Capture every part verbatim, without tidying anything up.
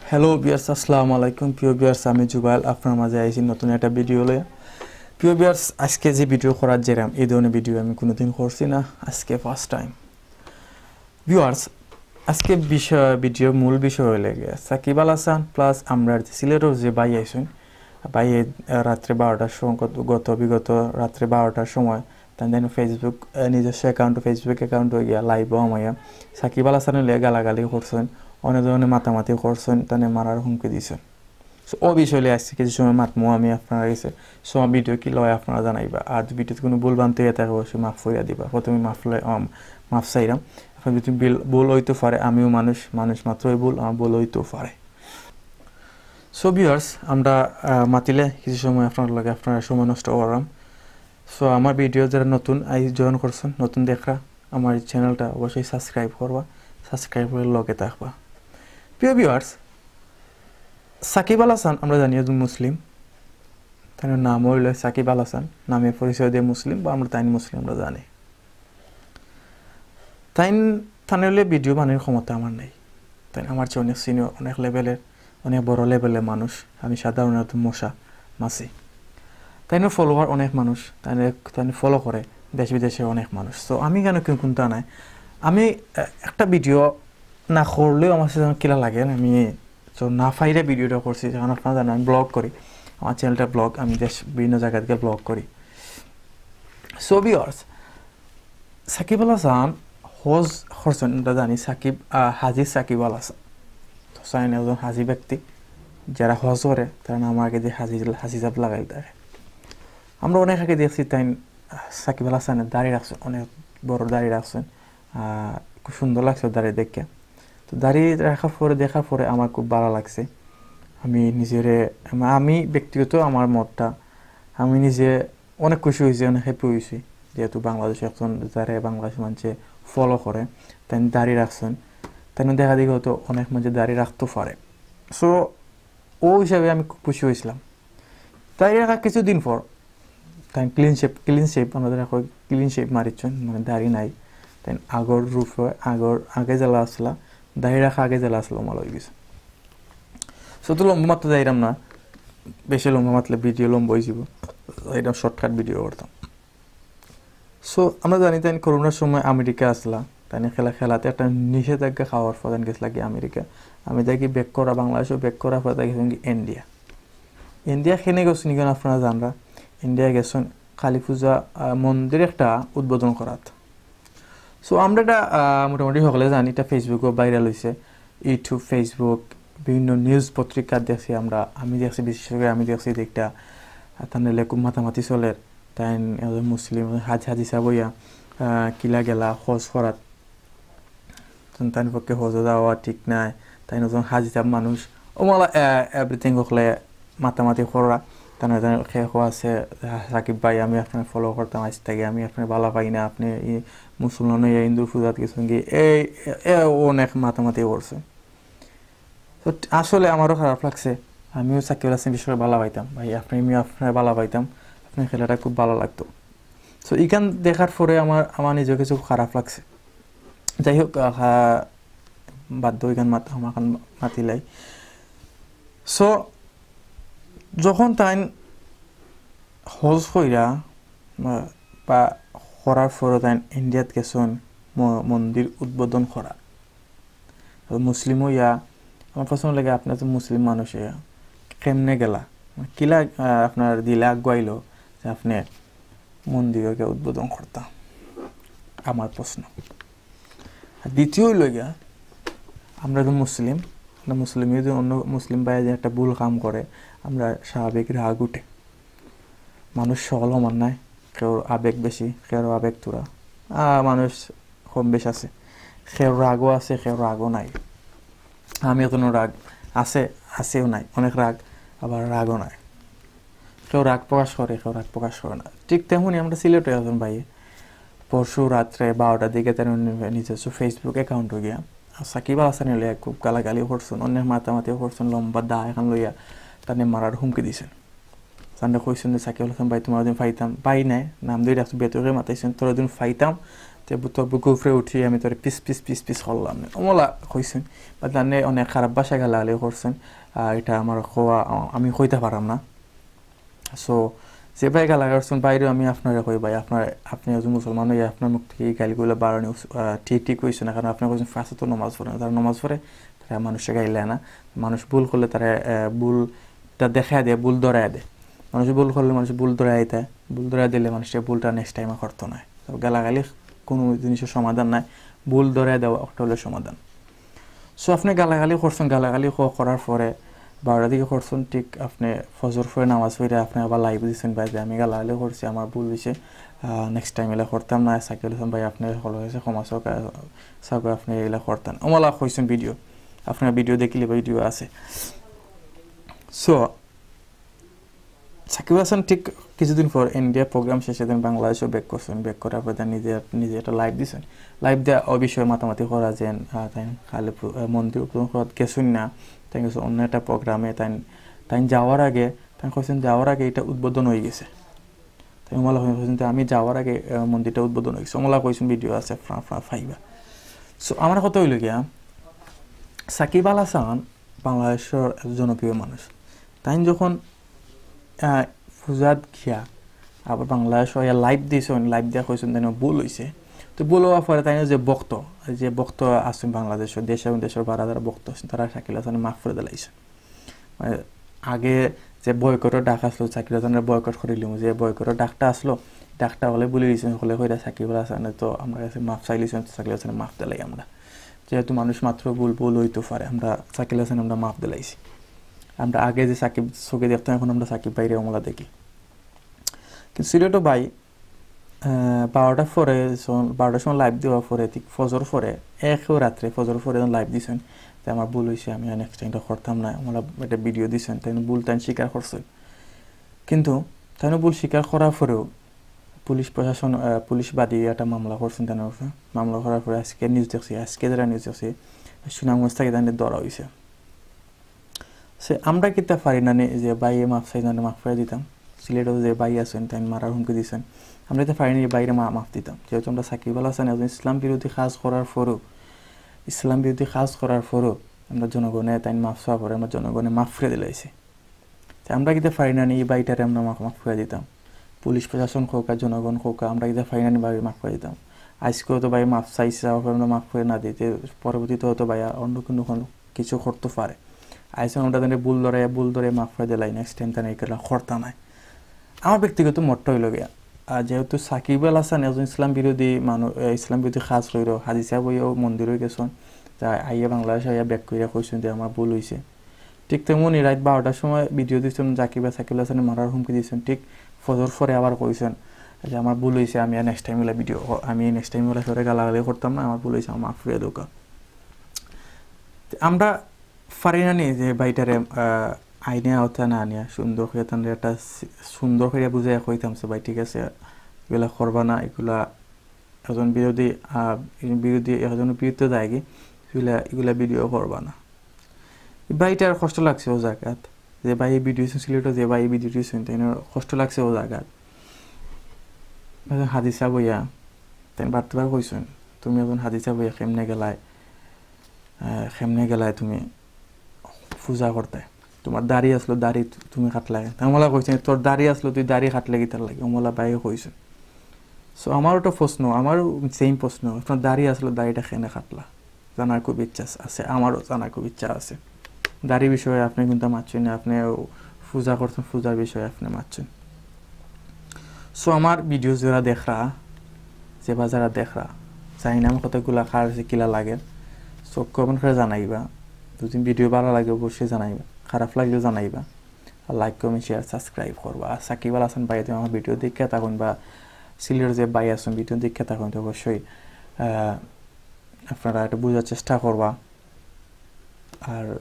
Hello viewers, আসসালামু আলাইকুম। প্রিয় ভিউয়ার্স, আমি জুবাইল, আপনার মাঝে আইছি নতুন একটা ভিডিও লইয়া। প্রিয় ভিউয়ার্স, আজকে যে ভিডিও করার যেরাম, এই ধরনের ভিডিও আমি কোনোদিন করছি না, আজকে ফার্স্ট টাইম। ভিউয়ার্স, আজকে বিষয়, ভিডিওর মূল বিষয় হইলে গিয়া সাকিব আল হাসান প্লাস আমরার যে সিলেটর যে ভাই আইছইন, ভাই এই, আহ, রাত্রে বারোটার সময়, গত, গত বিগত রাত্রে বারোটার সময় তাইন তাইন Facebook, আহ, নিজস্ব অ্যাকাউন্ট, Facebook অ্যাকাউন্ট হয়ে গিয়া লাইভও আমাইয়া সাকিব আল হাসানের লিয়া গালাগালি করছইন, অনেক ধরনের মাতামাতি করছইন, তানে মারার হুমকি দিছইন। So, ও বিষয় লইয়া আজকে কিছু সময় মাতমু আমি আপনারা গেছে। So, আমার ভিডিও কি লয় আপনারা জানাইবা। আর যদি ভিডিওতে কোনো ভুল ভ্রান্তি হয়ে থাকে, অবশ্যই মাফ করিয়া দিবা। প্রথমে মাফ লয়, আম, মাফ চাইলাম। আপনার যদি বিল-, ভুল হইতে পারে, আমিও মানুষ, মানুষ মাত্রই ভুল, আমার ভুল হইতেও পারে। So, ভিউয়ার্স, আমরা, আহ, মাতিলে কিছু সময় আপনার লগে আপনারা সময় নষ্ট করলাম। So, আমার ভিডিও যারা নতুন আই জয়েন করছেন, নতুন দেখরা, আমার এই চ্যানেলটা অবশ্যই সাবস্ক্রাইব করবা, সাবস্ক্রাইব করে লগে থাকবা। প্রিয় ভিউয়ার্স, সাকিব আল হাসান আমরা জানি একজন মুসলিম, তার নাম হইল সাকিব আল হাসান, নামে পরিচয় দিয়ে মুসলিম বা আমরা তাইন মুসলিম আমরা জানি। তাইন, তানে হইলে ভিডিও বানানোর ক্ষমতা আমার নাই। তাইন আমার চেয়ে অনেক সিনিয়র, অনেক লেভেলের, অনেক বড় লেভেলের মানুষ। আমি সাধারণত মশা মাছি। তাইনও ফলোয়ার অনেক মানুষ, তাইন, তাইন ফলো করে দেশ বিদেশে অনেক মানুষ। তো আমি কেন কেউ কোনটা নাই, আমি, আহ, একটা ভিডিও না করলেও আমার সাথে কিলা লাগে। আমি তো না পাইরে ভিডিওটা করছি, যখন আপনারা জানেন আমি ব্লগ করি, আমার চ্যানেলটা ব্লগ, আমি দেশ বিভিন্ন জায়গা থেকে ব্লগ করি। So ভিউয়ার্স, সাকিব আল হাসান হজ করছেন, আমরা জানি সাকিব, আহ, হাজি সাকিব আল হাসান। তো সাইন একজন হাজি ব্যক্তি, যারা হজ করে, তারা নাম আগে দিয়ে হাজি, হাজি সাহেব লাগাই দেয়। আমরা অনেক আগে দেখছি তাইন, আহ, সাকিব আল হাসানের দাড়ি রাখছেন, অনেক বড় দাড়ি রাখছেন, আহ, খুব সুন্দর লাগছে দাড়ি দেখে। তো দাড়ি রাখার পরে, দেখার পরে আমার খুব ভালো লাগছে। আমি নিজেরে, আমি ব্যক্তিগত আমার মতটা, আমি নিজে অনেক খুশি হয়েছি, অনেক হ্যাপি হয়েছি, যেহেতু বাংলাদেশে একজন যারে বাংলাদেশ মানুষে ফলো করে, তাইন দাড়ি রাখছেন, তাইন দেখা দেখি হয়তো অনেক মানুষে দাড়ি রাখতে পারে। So ও হিসাবে আমি খুব খুশি হয়েছিলাম। তাই রাখা কিছুদিন পর তাই ক্লিন শেভ, ক্লিন শেভ, আমরা যেটা কই ক্লিন শেভ মারিচ্ছেন, মানে দাড়ি নাই। তাই আগর রূপে, আগর আগে যেলা আসলা, দাড়ি রাখা আগে যেলা আসলা, ওমালা হয়ে গেছে। So তো লম্বা মাততে যাইরাম না, বেশি লম্বা মাতলে ভিডিও লম্বা হয়ে যাব, এটা শর্টকাট ভিডিও করতাম। So আমরা জানি তাই করোনার সময় আমেরিকা আসলা, তাই খেলা খেলাতে একটা নিষেধাজ্ঞা খাওয়ার প্রধান গেছিলা কি আমেরিকা। আমি দেখি ব্যাক করা বাংলাদেশও ব্যাক করা প্রধান গেছেন কি ইন্ডিয়া। ইন্ডিয়া কেনে গেছেন কি আপনারা জানরা, ইন্ডিয়া গেছেন কালী পূজা, আহ, মন্দির একটা উদ্বোধন করাত। So আমরা এটা, আহ, মোটামুটি সকলে জানি, এটা ফেসবুকও ভাইরাল হয়েছে, YouTube, Facebook, বিভিন্ন নিউজ পত্রিকা দেখছি আমরা, আমি দেখছি, বিশেষ করে আমি দেখছি যে একটা, আহ, তার নাইলে খুব মাতামাতি চলের, তাই একজন মুসলিম হাজ-, হাজি সাহেব হইয়া, আহ, কিলা গেলা হজ করাত, তান, তান পক্ষে হজ যাওয়া ঠিক নাই, তাই একজন হাজি সাহেব মানুষ, ও মালা, আহ, এভরিথিং হকলে মাতামাতি করা, তার নাইলে তার খেয়ে আছে, সাকিব ভাই, আমি আপনার ফলো করতাম, আজ থেকে আমি আপনার ভালা পাই না, আপনি এই মুসলমান হইয়া হিন্দু পূজাত গেছেন কি, এই, এ, এ অনেক মাতামাতি করছে। তো আসলে আমারও খারাপ লাগছে, আমিও সাকিব আল হাসান বিশেষ করে ভালা পাইতাম, ভাই, আপনি, আমি আপনার ভালা পাইতাম, আপনার খেলাটা খুব ভালো লাগতো। So ইখান দেখার পরে আমার, আমার নিজের কিছু খারাপ লাগছে। যাই হোক, আহ, বাদ দাও, ইখান মাত-, আমার খান মাতিলাই। So যখন তাইন হজ কইরা, আহ, বা করার পরে তাইন ইন্ডিয়াত গেছেন ম-, মন্দির উদ্বোধন করা। তো মুসলিম হইয়া আমার প্রশ্ন লাগে, আপনি তো মুসলিম মানুষ হইয়া কেমনে গেলা? কিলা, আহ, আপনার দিলে আগুয়াইলো যে আপনি মন্দিরকে উদ্বোধন করতা? আমার প্রশ্ন। আর দ্বিতীয় হইল গিয়া, আমরা তো মুসলিম, আমরা মুসলিম যদি অন্য মুসলিম ভাই যদি একটা ভুল কাম করে, আমরা স্বাভাবিক রাগ উঠে। মানুষ সকল সমান নাই, কেউর আবেগ বেশি, কেউর আবেগ থুড়া। আহ, মানুষ কম বেশ আছে, কেউর রাগও আছে, কেউর রাগও নাই। আমি এখনো রাগ আছে, আছেও নাই, অনেক রাগ, আবার রাগও নাই। কেউ রাগ প্রকাশ করে, কেউ রাগ প্রকাশ করে না। ঠিক তেমনই আমরা সিলেটে একজন ভাই পরশু রাত্রে বারোটার দিকে তার নিজস্ব Facebook অ্যাকাউন্ট হয়ে গিয়া আর সাকিব আল হাসান লইয়া খুব গালাগালি করছেন, অনেক মাতামাতি করছেন, লম্বা দা এখান লইয়া তার মারার হুমকি দিছেন। তানরে কইছেন যে, "সাকিব আল হাসান ভাই, তোমার দিন পাইতাম, ভাই নাই, নাম দিয়ে ডাকছে, বেতরে মাতাইছেন, তোর দিন পাইতাম, তে বু-, তোর বুকর উপরে উঠি, আমি তোরে পিস পিস পিস পিস করলাম নে। অমলা কইছইন, বা তানে অনেক খারাপ ভাষা গালাগালি করছইন। আহ, ইটা আমার কওয়া, আ-, আমি কইতা পাররাম না। So, যে ভাই গালাগালি করছইন, ভাইরে আমি আপনারে কই, ভাই, আপনার, আপনি একজন মুসলমান অইয়া আপনার মুখ থাকি ই গালিগুলা বারনি উস-, আহ, ঠিক, ঠিক অইছে না, কারণ আপনি কইছইন পাঁচ ওয়াক্ত নমাজ পড়ে না, যারা নমাজ পড়ে, তারা মানুষরে গাইলে না। মানুষ ভুল করলে তারা, আহ, ভুলটা দেখাই দেয়, ভুল ধরাই দেয়। মানুষ ভুল করলে মানুষ ভুল ধরাই দেয়, ভুল ধরাই দিলে মানুষে ভুলটা next time আর করতো নায়। তো গালাগালি কোনো জিনিসের সমাধান নায়, ভুল ধরাই দেওয়া একটা হলো সমাধান। So আপনি গালাগালি করছইন, গালাগালি ক-, করার পরে বারোটার দিকে করছইন, ঠিক আপনি ফজর পরে নামাজ পড়ে আপনি আবার live দিছইন, ভাই যে আমি গালাগালি করছি, আমার ভুল অইছে, আহ, next time ইলা করতাম না, সাকিব হাসান ভাই আপনি হলো হয়েছে ক্ষমা চাউক, আহ, চাউক, আপনি ইলা করতেন। অমলা কইছইন video, আপনার video দেখিলে video আছে। So সাকিব হাসান ঠিক কিছুদিন পর ইন্ডিয়া program শেষে দেন বাংলাদেশও back করছইন, back করার পরে তাইন নিজে, নিজে একটা live দিছইন। Live দিয়া অউ বিষয়ে মাতামাতি করা যেন, আহ, তাইন খালি পু-, আহ, মন্দির উদ্বোধন করাত গেছইন না, তাইন গেছইন অন্য একটা program এ। তাইন, তাইন যাওয়ার আগে, তাইন কইছইন যাওয়ার আগে ইটা উদ্বোধন অই গেছে। তাইন অমলা কইছইন যে আমি যাওয়ার আগে, আহ, মন্দিরটা উদ্বোধন অই গেছে। অমলা কইছইন video আছে, ফা-, ফা-, পাইবা। So আমার কথা অইলো গিয়া, সাকিব আল হাসান বাংলাদেশর একজন জনপ্রিয় মানুষ। তাইন যখন, আহ, পূজাত গিয়া আবার বাংলাদেশ অইয়া live দিছইন, live দিয়া কইছইন তাইন ভুল অইছে। তো ভুল অওয়ার পরে তাইন যে ভক্ত, যে ভক্ত আছইন বাংলাদেশর, দেশ এবং দেশর বারা যারা ভক্ত আছইন, তারা সাকিব আল হাসানরে মাফ করি দিলাইছইন। মানে, আগে যে boycott র ডাক আছলো, সাকিব আল হাসানরে boycott করিলিমু, যে boycott র ডাকটা আছলো, ডাকটা হকলে ভুলি দিছইন, হকলে কইরা সাকিব আল হাসানরে তো আমরার কাছে মাফ চাইলিছইন, তো সাকিব আল হাসানরে মাফ দিলাই আমরা। যেহেতু মানুষ মাত্র ভুল, ভুল অইতো পারে, আমরা সাকিব আল হাসানরে আমরা মাফ দিলাইছি। আমরা আগে যে সাকিব চোখে দেখতাম, এখন আমরা সাকিব ভাইরে অমলা দেখি। কিন্তু সিলেটো ভাই, আহ, বারোটার পরে, যখন বারোটার সময় live দেওয়ার পরে, ঠিক ফজর পরে, একও রাত্রে ফজর পরে যখন live দিছইন, যে আমার ভুল অইছে, আমি আর next time ইটা করতাম না, অমলা একটা video দিছইন, তাইন ভুল তাইন স্বীকার করছইন। কিন্তু তাইন ভুল স্বীকার করার পরেও পুলিশ প্রশাসন, আহ, পুলিশ বাদী একটা মামলা করছইন তাইন উপরে। মামলা করার পরে আজকে news দেখছি, আজকে যেটা news দেখছি, সুনামগঞ্জ থাকি তাইন ধরা অইছে। সে আমরা কিতা পারি না নি যে ভাইয়ে মাফ চাইছইন, মাফ করি দিতাম। সিলেটো যে ভাই আছইন, তাইন মারার হুমকি দিছইন, আমরা কিতা পারি না নি ভাইরে মা-, মাফ দিতাম? যেহেতু আমরা সাকিব আল হাসান একজন ইসলাম বিরোধী কাজ করার পরও, ইসলাম বিরোধী কাজ করার পরও আমরা জনগণে তাইন মাফ চাওয়ার পরে আমরা জনগণে মাফ করি দিলাইছি। তে আমরা কিতা পারি না নি ই ভাইটারে আমরা মাফ, মাফ করি দিতাম? পুলিশ প্রশাসন কউক্কা, জনগণ কউক্কা, আমরা কিতা পারি না নি ভাইরে মাফ করি দিতাম? আজকেও তো ভাই মাফ চাইছে, আবার আমরা মাফ করি না দিতে, পরবর্তীতে হয়তো ভাই আর অন্য কোনো, কোনো কিছু করতো পারে। আইসে আমরা তাইন ভুল ধরে, ভুল ধরে মাফ করি দিলাই, next time তাইন ইগুলা করতা নায়। আমার ব্যক্তিগত মতটা অইলো গিয়া, আর যেহেতু সাকিব আল হাসান একজন ইসলাম বিরোধী মানু-, এ, ইসলাম বিরোধী কাজ কইরা, হাজি সাব অইয়াও মন্দিরো গেছইন, তা আইয়া বাংলাদেশ আইয়া back কইরা কইছইন যে আমার ভুল অইছে। ঠিক তেমনই রাইত বারোটার সময় video দিছইন, সাকিব আল হাসানরে মারার হুমকি দিছইন, ঠিক ফজর পরে আবার কইছইন যে আমার ভুল অইছে, আমি আর next time ইলা video ক-, আমি next time ইলা কেউরে গালাগালি করতাম না, আমার ভুল অইছে, আমার মাফ করি দেউক্কা। তে আমরা পারি না নি যে ভাইটারে, আহ, আইনে আওতা না আনিয়া সুন্দর করি তানরে একটা সি-, সুন্দর করি বুঝাইয়া কইতাম যে ভাই ঠিক আছে, ইগুলা করবা না, ইগুলা একজন বিরোধী, আহ, বিরোধী, একজন বিরুদ্ধে যায়গি, ইগুলা, ইগুলা video করবা না। ই ভাইটার কষ্ট লাগছে অউ জাগাত, যে ভাই এই video দিছইন, সিলেটো যে ভাই এই video দিছইন, তাইনর কষ্ট লাগছে অউ জাগাত। একজন হাজি সাব অইয়া, তাইন বারবার কইছইন, তুমি একজন হাজি সাব অইয়া কেমনে গেলায়, আহ, কেমনে গেলায় তুমি পূজা করতে? তোমার দাড়ি আছলো, দাড়ি তু-, তুমি কাটলায়। তে অমলা কইছইন, তোর দাড়ি আছলো, তুই দাড়ি কাটলে কিতার লাগি? অমলা ভাইয়ে কইছইন। So, আমারও তো প্রশ্ন, আমারও same প্রশ্ন, আপনার দাড়ি আছলো, দাড়িটা কেনে কাটলা? জানার খুব ইচ্ছা আছ-, আছে, আমারও জানার খুব ইচ্ছা আছে। দাড়ি বিষয়ে আপনে কিন্তু মাতছইন না, আপনে পূজা করছইন, পূজার বিষয়ে আপনে মাতছইন। So, আমার video যারা দেখরা, যে বা যারা দেখরা, জানি না আমার কথাগুলা কার কাছে কিলা লাগে, so comment করি জানাইবা। যদি video ভালা লাগে অবশ্যই জানাইবা, খারাপ লাগলেও জানাইবা। আর like, comment, share, subscribe করবা। আর সাকিব আল হাসান ভাই যদি আমার video দেখিয়া থাকইন বা সিলেটর যে ভাই আছইন video দেখিয়া থাকইন, তো অবশ্যই, আহ, আপনারা একটু বুঝার চেষ্টা করবা। আর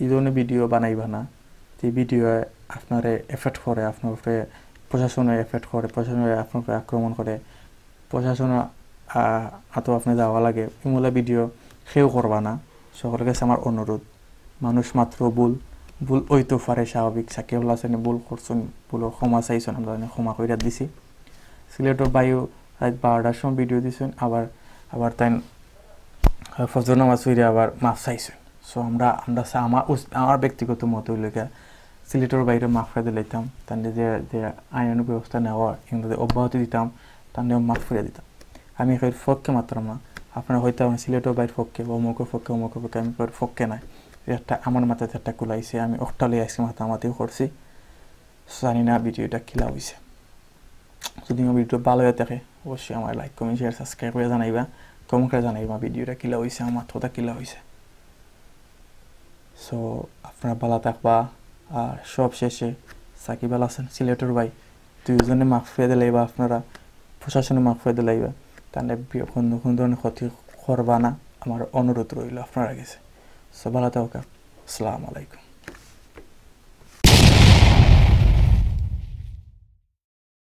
ই ধরনের video বানাইবা না, যে video আপনারে affect করে, আপনার উপরে প্রশাসনে affect করে, প্রশাসনে আপনার উপরে আক্রমণ করে, প্রশাসনের, আহ, আতো আপনে যাওয়া লাগে, ইমলা video কেউ করবা না। সকলের কাছে আমার অনুরোধ, মানুষ মাত্র ভুল, ভুল অইতো পারে স্বাভাবিক। সাকিব আল হাসানে ভুল করছইন, ভুলর ক্ষমা চাইছইন, আমরা তানে ক্ষমা কইরা দিছি। সিলেটর ভাইও রাইত বারোটার সময় ভিডিও দিছইন, আবার আবার তাইন ফজর নামাজ পড়িয়া আবার মাফ চাইছইন। সো আমরা আমরা চা-, আমার উস-, আমার ব্যক্তিগত মত অইলো গিয়া সিলেটর ভাইরে মাফ করিয়া দিলাইতাম, তানরে যে যে আইনানুগ ব্যবস্থা নেওয়ার ইগুইন অব্যাহতি দিতাম, তানরে মাফ করিয়া দিতাম। আমি এর পক্ষে মাতরাম না, আপনারা হয়তো আমার সিলেটর ভাইর পক্ষে বা অমুকর পক্ষে অমুকর পক্ষে, আমি এর পক্ষে নাই। এটা আমার মাথাত একটা কুলাইছে, আমি অকটা লইয়া আইজকে মাতামাতিও করছি। জানি না ভিডিওটা কিলা অইছে। যদি আমার ভিডিও ভালা অইয়া থাকে, অবশ্যই আমার like, comment, share, subscribe করিয়া জানাইবা, comment করিয়া জানাইবা ভিডিওটা কিলা অইছে, আমার মাতটা কিলা অইছে। সো আপনারা ভালা থাকবা। আর সব শেষে সাকিব আল হাসান সিলেটর ভাই, দুইজনে মাফ করিয়া দিলাইবা আপনারা, প্রশাসনে মাফ করিয়া দিলাইবা, তানরে বি-, কোনো কোনো ধরনের ক্ষতি করবা না, আমার অনুরোধ রইলো আপনারার গেছে। সো ভালা থাকবা, আসসালামু আলাইকুম।